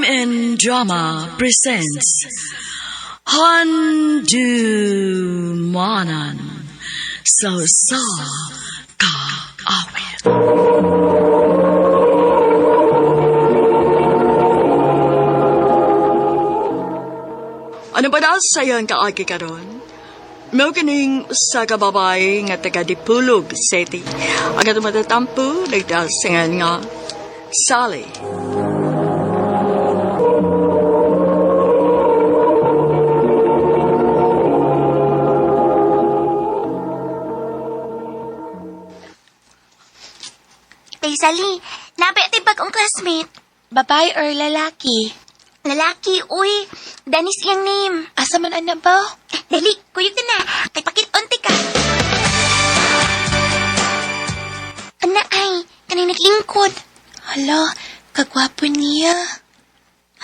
MN Drama presents Handumanan sa Usa Ka Awit. Ano ba na sayang kaagi karon? Mao kining usa ka babae nga taga Dipolog City. Ang atong matatampo nagdasingan nga Sally. Tay Sally, nabi ati bagong classmate. Babae or lalaki? Lalaki, uy. Dennis iyang name. Asa man ana ba? Dali, kuyog na na. Kay pakit-unti ka. Ana ay, kanay naglingkod. Hala, kagwapo niya.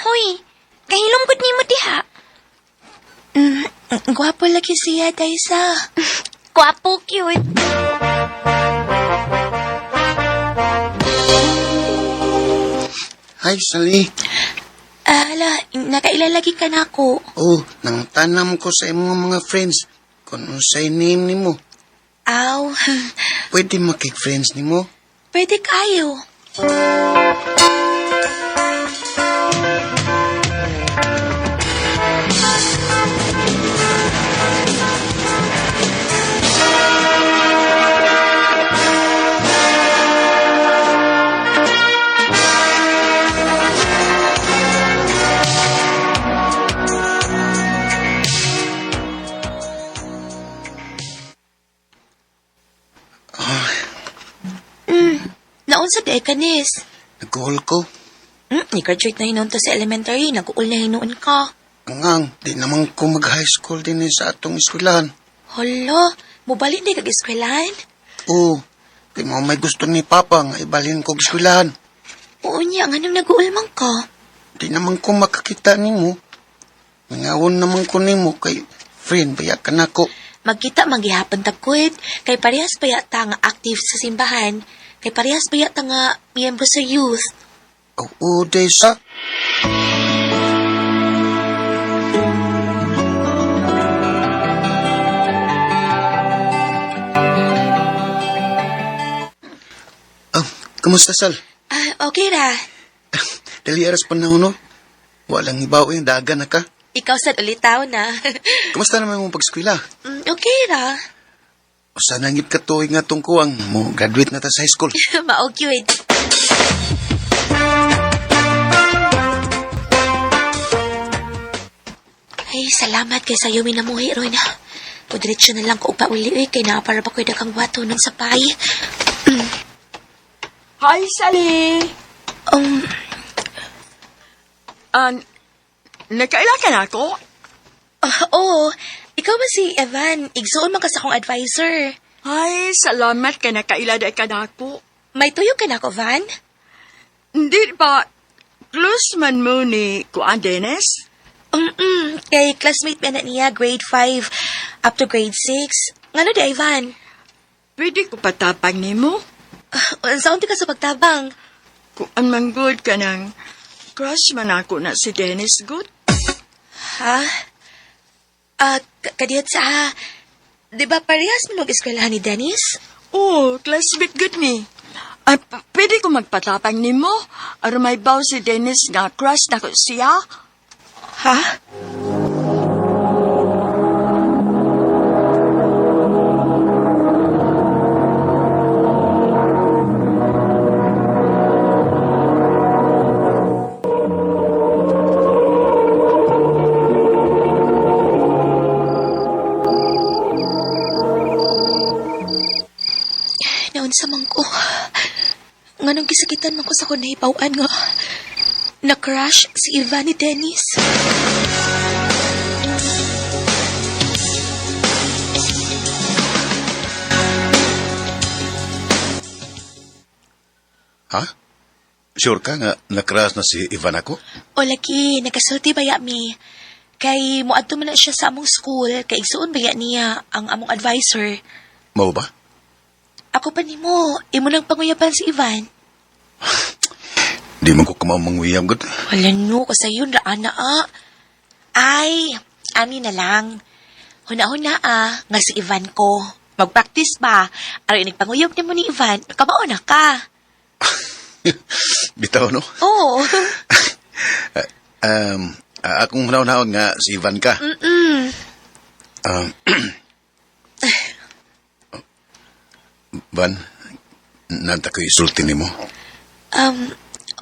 Hoy, kahilom gud nimo diha. Gwapo lagi siya, Daysa. Gwapo cute. Hi, Sally. Hala, nakaila lagi ka na ako. Oh, nang tanam ko sa imong mga friends kung unsay name nimo. Aw, Pwede makik-friends nimo? pwede kayo. Naunsa di ka, Nis? Nag-goal ko. Ni-graduate na hinuon to sa elementary. Nag-uul na hinuon ka. Angang, di naman ko mag-high school din eh sa atong eskwelahan. Hala, mubalik di kag eskwelahan? Oo, di mo may gusto ni Papa nga ibalhin ko og eskwelahan. Oo niya, nganong nag-uul man ka? Di naman ko makakita nimo. Mangawon naman ko nimo kay friend baya ka nako. Magkita manggihapon ta kuit, kay parehas pa yata nga active sa simbahan, kay parehas pa yata nga miyembro sa youth. Oo, Desa. Ah, kumusta, Sal? Ah, okay ra. Dali aras panahon, no? Walang ibaw yung daga na ka. Ikaw sad ulitaw na. Kumusta naman mong pag-eskwela? Okay ra. Usa na ngit ka tuig nga tong kuwang mo graduate na ta sa high school. Mao cute. Ay, salamat kay sayo minamuhi ron. O diretso na lang ko pauli eh, kay naa para pa ko'y dakang wato nun sa pay. Hi, Sally! Nakaila ka na ako? Oo, ikaw ba si Evan? Igsuon man ka sa akong advisor. Ay, salamat ka nakaila da ka na ako. May tuyo ka na ako, Van? Hindi ba, close man mo ni Kuan Dennis? Kay classmate man na niya, grade 5 up to grade 6. Ngano di, Ivan? Pwede ko patapang nimo? Saan ka sa pagtabang? Kuan man good ka nang crush man ako na si Dennis good. Ha? Kadiyot sa ha. Di ba parehas mo mag-eskwelahan ni Dennis? Oo, classmate good ni. Ay, pwede ko magpatapang nimo? Aron may baw si Dennis nga crush na ko siya. Ha? Naunsa man ko. Nganong gisakitan man ko sa kunahibaw-an nga na-crush si Ivan ni Dennis. Ha? Sure ka nga nakras na si Ivan ako? O lagi, nagasulti ba ya mi? Kay moadto man na siya sa among school, kay igsuon ba ya niya ang among advisor. Mao ba? Ako pa nimo, imo nang panguyapan si Ivan. Di man ko kamao manguyab gud. Wala no, kasayon ra ana ah. Ay, ani na lang. Huna-huna ah, nga si Ivan ko. Magpractice ba? Aron inig panguyab nimo ni Ivan, kamao na ka. Bitaw no. Oo. Akong hunaw-hunaon nga si Ivan ka. Um, Van, nanta ko isulti nimo.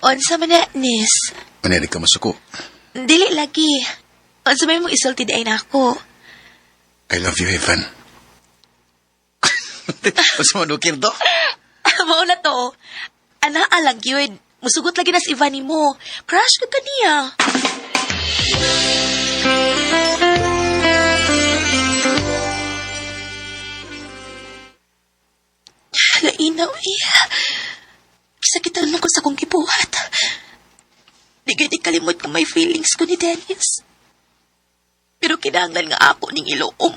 Unsa man na, Nis? Maneri ka masuko. Dili lagi. Unsa may mong isulti di ay nako. I love you, Ivan. Unsa man ukir do? Mao na to. Ana alang yun. Musugot lagi na si Ivan nimo. Crush ka kaniya. Lainaw iya. Sakitan mo ko sa kong gibuhat. Di gani kalimot kung may feelings ko ni Dennis. Pero kinahanglan nga ako ning iloom.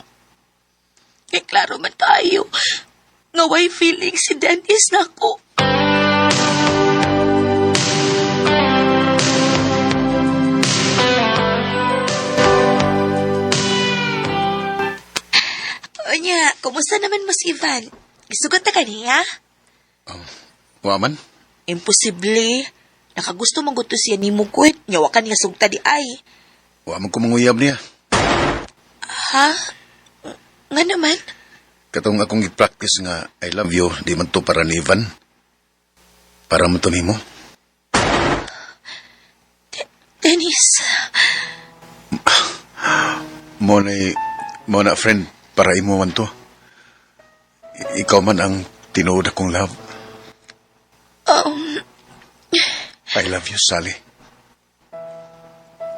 Kay klaro man tayo nga way feelings si Dennis nako. Onya, kumusta naman mo si Ivan? Gisugot na kaniya? Wa man. Imposible. Nakagusto man gud to siya nimo gud. Nya wa ka niya sugta di ay. Wa man ko manguyab niya. Ha? Nga naman? Katong akong i-practice nga I love you, di man to para ni Ivan. Para man to nimo. Dennis, Mo na, mo na friend, para imo man to. Ikaw man ang tinuod akong love. um, I love you, Sally.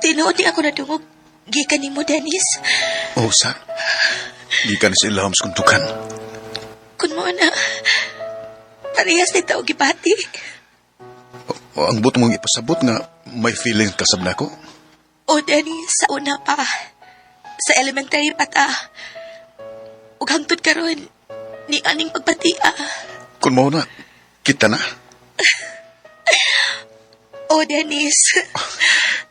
tinuod ni ako nadungog. Gikan nimo, Dennis. Oh, sa? Gikan sa ilahom sa kuntukan. Kun mo na, parehas ni tao gibati. O, ang buot mong ipasabot nga may feeling kasab nako. O, Dennis, sa una pa. Sa elementary pa ta. Ug hangtod karon ni aning pagbati ah. Kun mao na, kita na. O, Dennis.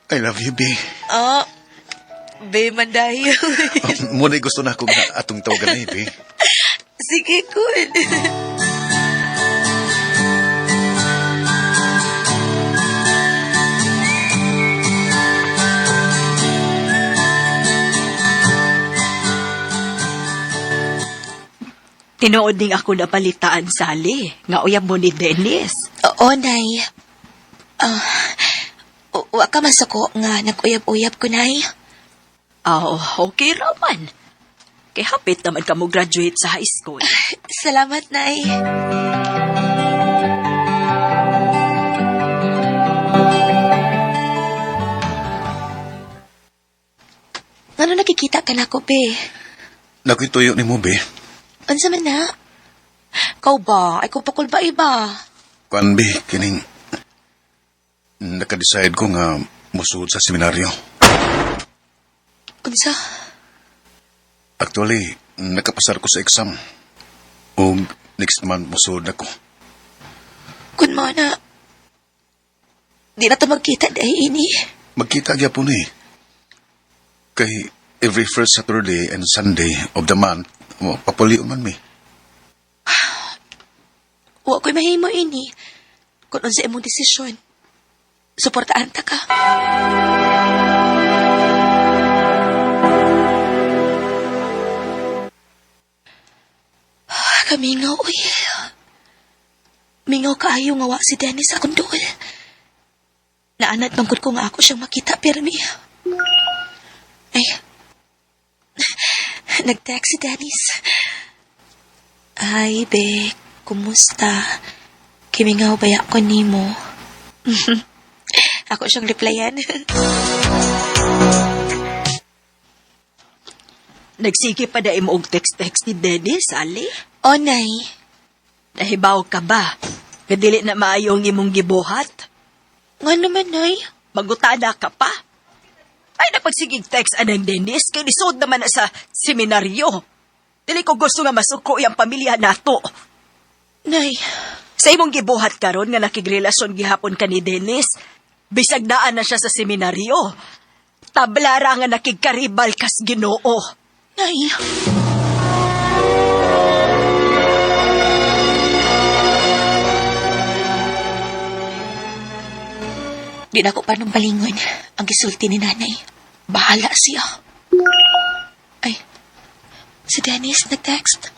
I love you, B. Oh, be man dayo. Mo na gusto na ako nga atong tawagan na, B. Sige, good. Tinuod ning ako nabalitaan, Sally, nga uyab mo ni Dennis. Oo, Nay. Ah, wa ka masuko nga nag-uyab-uyab ko, Nay. Oo, okay raman. Kay hapit naman ka mo graduate sa high school. Salamat, Nay. Ngano nakikita ka na ko, be? Nakoy tuyo ni mo, B. Unsa man na? Kau ba? Ay, kupakul ba iba? Kuan, B, kining naka-decide ko nga musuod sa seminaryo. Unsa? Actually, nakapasar ko sa exam. Og next month musuod na ko. Kun mo na, di na ta magkita dahil ini. Magkita gyapon eh. Kay every first Saturday and Sunday of the month, mo papuli man mi. Wa ko'y mahimo ini. Kung unsa imong desisyon, suportaan ta ka. Ah, kamingaw, uy. Mingaw kaayo nga wa si Dennis akong duol. Naanad bangkod ko nga ako siyang makita, pirmi. Ay, nag-text si Dennis. Ay, be, kumusta? Kimingaw ba ako nimo? Ako siyang replyan. Nagsige pa na imo og text-text ni Dennis, Sally. O, Nay. Nahibaw ka ba? Nga dili na maayo ang imong gibuhat? Nga naman, Nay. Magutana ka pa. Ay, napagsigig text anang Dennis, kay nisod naman na sa seminaryo. Dili ko gusto nga masuko yung pamilya nato. Nay, Sa imong gibuhat karon nga nakigrelasyon gihapon ka ni Dennis, bisag daan na siya sa seminaryo. Tablara nga nakigkaribal kas Ginoo. Nay. Di na ko pa nung balingon ang gisulti ni nanay. Bahala siya. Ay, si Dennis nag-text.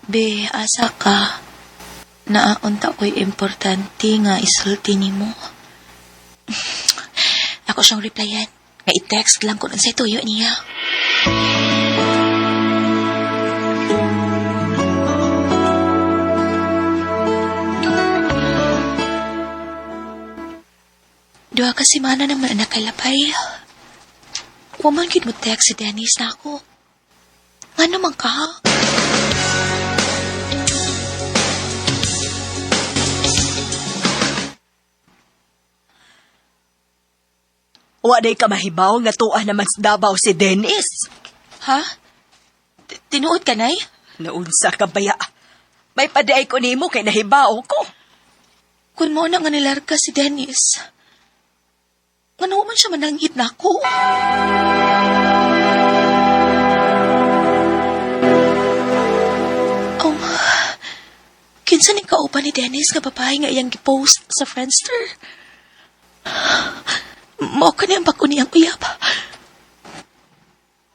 Be, asa ka? Naaunta ko'y importante nga isulti nimo. Ako siyang replyan. Nga i-text lang ko nun sa tuyo niya. Duha ka semana naman ang nakalapay. Waman gid mo text si Dennis na ako. Nga naman ka? Wa day ka mahibaw nga tuwa naman sa Davao si Dennis. Ha? Tinuod ka, Nay? Naunsa ka baya. May padaay ko nimo kay nahibaw ko. Kung mo na nga nilarga si Dennis, nga man siya mananghit na ako. Oh, kinsa ni kauban ni Dennis nga babae nga iyang gipost sa Friendster? Mao ka niyang bako niyang uyab.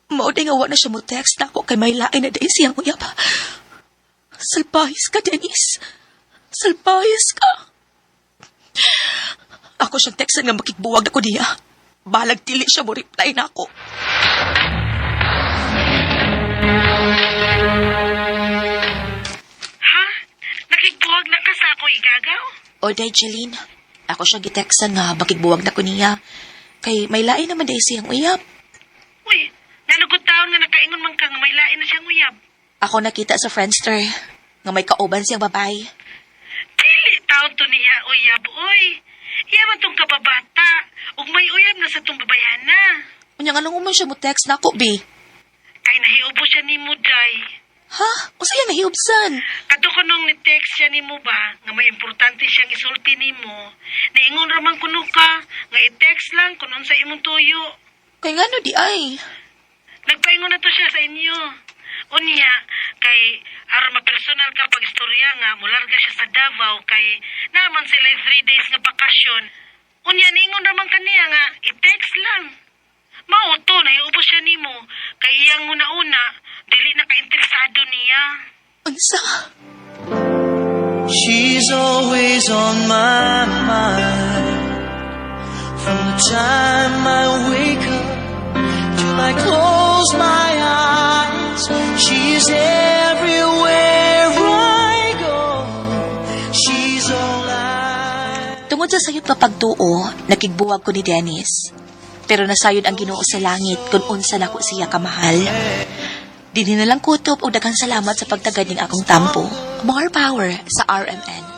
Mao di nga wa na siya mo text na ako kay may lain na dahil siyang uyab. Salpahis ka, Dennis. Salpahis ka. Ako siyang textan nga makigbuwag ako niya. Balag dili siya mo reply na ako. Ha? Nakigbuwag na ka sa ako igagaw? O day, Jeline. Ako siyang gitextan nga makigbuwag na ko niya. Kay may lain naman dahil siyang uyab. Uy, nanugot taon nga nakaingon man ka nga may lain na siyang uyab. Ako nakita sa Friendster nga may kauban siyang babae. Dili taon to niya uyab, uy. Iya man tong kababata. Ug may uyab na sa tong babayhana. Unya nga man siya mo text na ako, bi. Kay nahiubo siya nimo, day. Ha? Unsa yang nahiubsan? Kadto ko nung ni-text siya nimo ba nga may importante siyang isulti nimo. Niingon ra man kuno ka nga i-text lang kun unsa imong tuyo. Kay ngano di ay? Nagpaingon na to siya sa inyo. Unya, kay aron mapersonal ka pag istorya nga, mularga siya sa Davao kay naman sila 3 days nga bakasyon. Unya, niingon raman kaniya nga, i-text lang. Mao to, naiubos siya nimo. Kay iyang una-una, dili na ka-interesado niya. Unsa? She's always on my mind. From the time I wake up till I close my eyes, she's everywhere I go. She's all I Tungod sa sayop nga pagtuo, nakigbuwag ko ni Dennis. Pero nasayod ang Ginoo sa langit kung unsa nako siya kamahal. Dinhi na lang kutob og daghang salamat sa pagtagad ning akong tampo. More power sa RMN.